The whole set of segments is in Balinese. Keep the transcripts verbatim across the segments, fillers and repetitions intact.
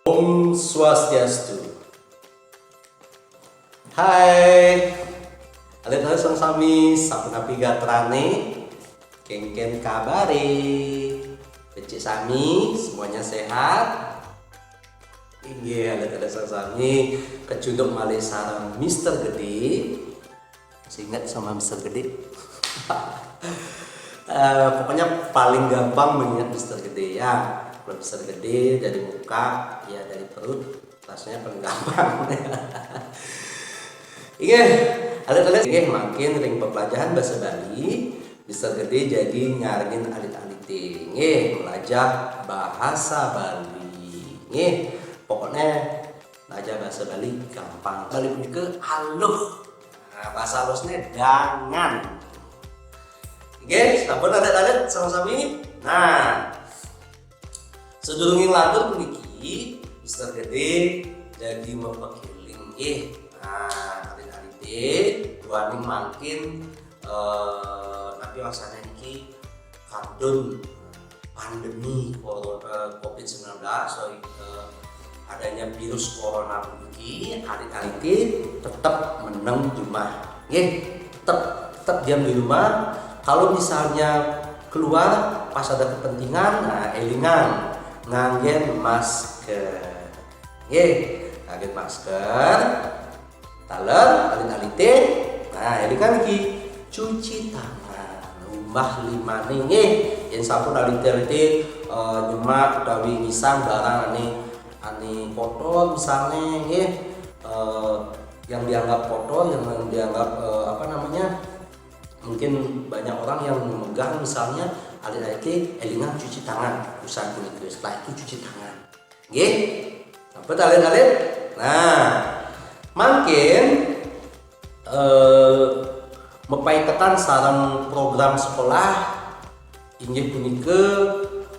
Om Swastiastu. Hai. Alit-alit sareng sami, sapunapi gatrané? Kéngkén kabaré? Becik sami, semuanya sehat? Inggih, alit-alit sareng sami, kecunduk malih sareng Mister Gedé. Masih ingat sama Mister Gedé? Eh, pokoknya paling gampang mengingat Mister Gedé ya. Kalau Mister Gedé dari muka, ya dari perut, rasanya paling gampang. Inggih, alit-alit, inggih, mangkin ring pepelajahan basa Bali, Mister Gedé jagi nyarengin alit-alité. Inggih, melajah bahasa Bali. Inggih, pokoknya melajah bahasa Bali gampang. Bali punika aluh. Nah, bahasa halusnya dangan. Inggih, sampun alit-alit sareng sami. Nah, sadurungé nglantur puniki, Mister Gedé jagi mapakéling nggih. Nah, alit-alité duaning mangkin, eh, napi wastané niki kantun pandemi koro-, eh, covid sembilan belas, sorry, eh, adanya virus corona puniki, alit-alité tetep meneng di rumah. Nggih, tetep, tetep diam di rumah. Kalau misalnya keluar pas ada kepentingan, nah, élingang nganggén masker. Nggih, nganggén masker. Taler, alit-alité. Nah, élingang niki, cuci tangan. Umbah limané nggih, yén sampun alit-alité, eh, nyemak utawi ngisang barang ané, ané kotor misalnya nggih, eh, yang dianggap kotor, yang dianggap, eh, apa namanya, mungkin banyak orang yang memegang misalnya, alit-alité élingang cuci tangan, usan punika, setelah itu cuci tangan. Nggih. Sampun alit-alit. Nah, mangkin, eh, mapaiketan sareng program sekolah inggih punika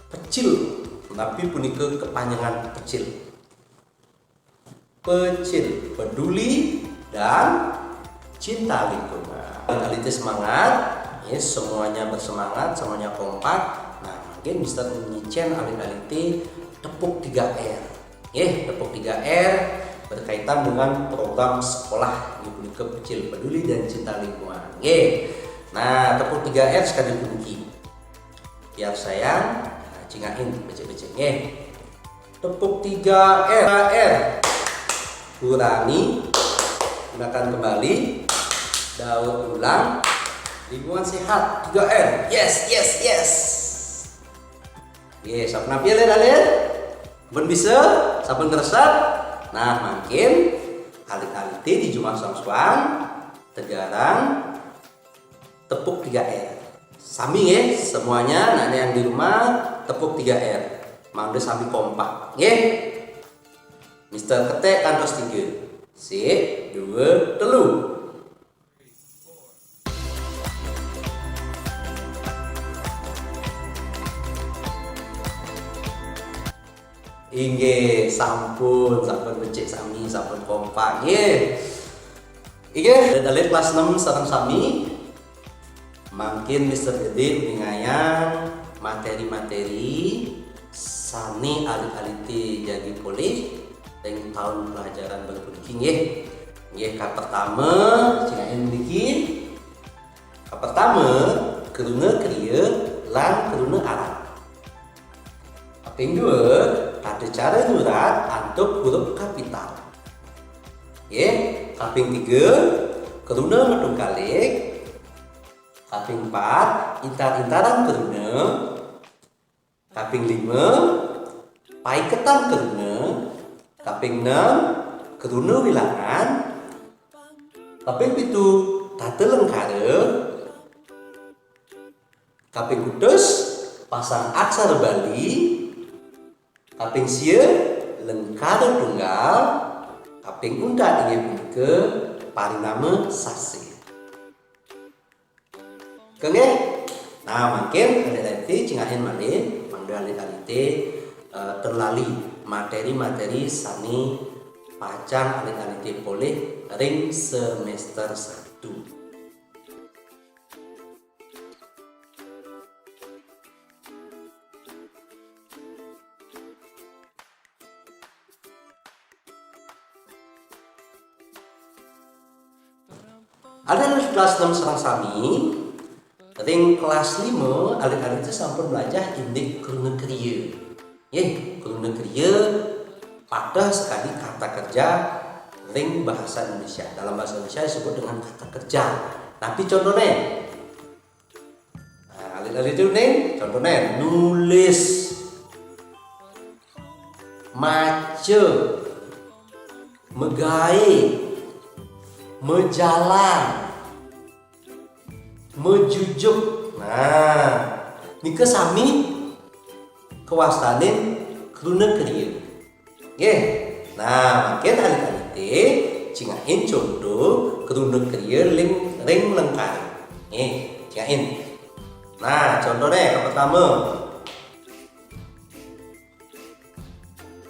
pecil. Napi punika kepanjangan pecil? Pecil, peduli dan cinta lingkungan. Alit-alité semangat, ya, semuanya bersemangat, semuanya kompak. Nah, mangkin Mister nyicén alit-alité tepuk tiga R. Nggih, tepuk tiga R berkaitan dengan program sekolah, inggih punika pecil, peduli dan cinta lingkungan. Nggih. Nah, tepuk tiga R sekali puniki. Biar sayang, nah, cingakin becik-becik nggih. Tepuk tiga R, R. Kurangi, gunakan kembali, daur ulang, lingkungan sehat, tiga R. Yes, yes, yes. Nggih, sapunapi alit-alit? Sampun bisa, sampun ngresep. Nah, mangkin alit-alité di jumah soang-soang tegarang tepuk tiga R. Sami nggih, semuanya, nah, yang di rumah tepuk tiga R. Mangda sami kompak, nggih. Mister ketek kantos tiga. Sik, dua, telu. Inggih, sampun, sampun becik sami, sampun kompak, nggih. Inggih, alit-alit kelas enam sareng sami. Mangkin Mister Gedé uningayang materi-materi sané alit-alité jagi polih ring taun pelajaran baru puniki, nggih. Nggih, kapertama, cingakin niki. Kapertama, kruna kriya lan kruna aran. Kaping dua, tata cara nyurat antuk huruf kapital. Nggih, kaping tiga, kruna matungkalik. Kaping empat, intar-intaran kruna. Kaping lima, paiketan kruna. Kaping enam, kruna wilangan. Kaping pitu, tata lengkara. Kaping kutus, pasang aksara Bali. Kaping sia, lengkara tunggal. Kaping untat inggih punika parinama sasih. Nggih. Nah, mangkin alit-alité cingakin malih, mangda alit-alité, eh, ten lali materi-materi sané pacang alit-alité polih ring semester satu. Alit-alit kelas enam sareng sami, ring kelas lima, alit-alit sampun mlajah indik kruna kriya. Nggih, kruna kriya padha sakadi kata kerja ring bahasa Indonesia. Dalam bahasa Indonesia disebut dengan kata kerja. Napi contohnya? Nah, alit-alit itu nih, contohnya nulis, maca, magaé, majalan, majujuk. Nah, nika sami kawastanin kruna kriya. Nggih. Nah, mangkin alit-alité cingakin conto kruna kriya ring, ring lengkar. Nggih, cingakin. Nah, contohnya yang pertama.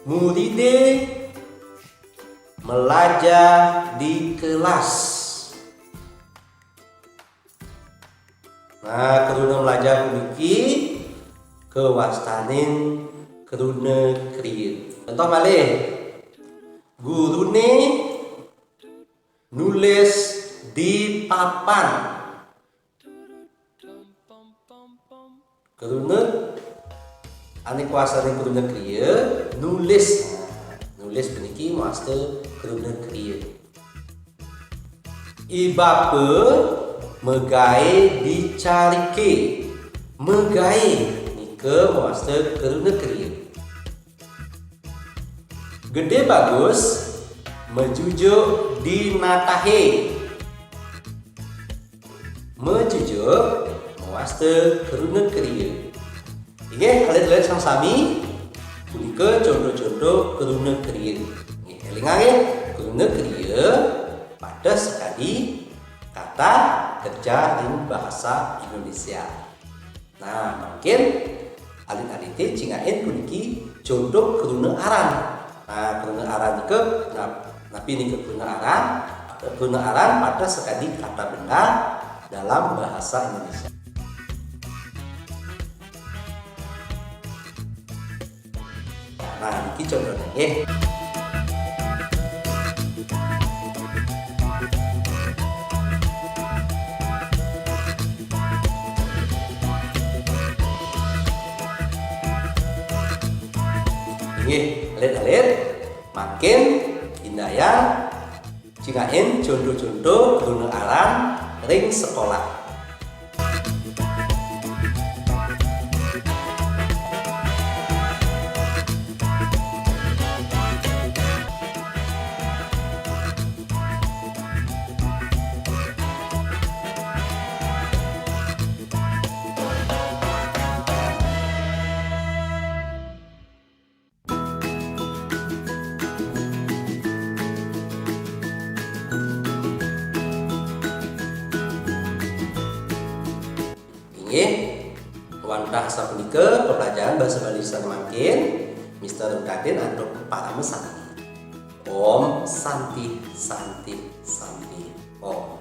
Muridé melajah di kelas. Nah, kruna melajah puniki kawastanin kruna kriya. Contoh malih, guruné nulis di papan. Kruna, ané kawastanin kruna kriya, nulis. Nah, nulis puniki mawasta kruna kriya. I bapa magaé di cariké. Magaé nika mawasta kruna kriya. Gedé Bagus majujuk di natahé. Majujuk mawasta kruna kriya. Inggih, alit-alit sareng sami, punika conto-conto kruna kriya. Nggih, élingang nggih, kruna kriya padha sakadi kata kerja ring bahasa Indonesia. Nah, mangkin alit-alité cingakin puniki conto kruna aran. Nah, kruna aran nika, nah, napi nika kruna aran? Kruna aran padha sakadi kata benda dalam bahasa Indonesia. Nah, niki contohnya nggih. Nggih, alit-alit, mangkin indayang cingakin conto-conto kruna aran ring sekolah. Inggih, wantah sapunika pelajaran basa Bali sané mangkin, Mister Rukadin antuk parama santi. Om Santi, Santi, Santi, Om.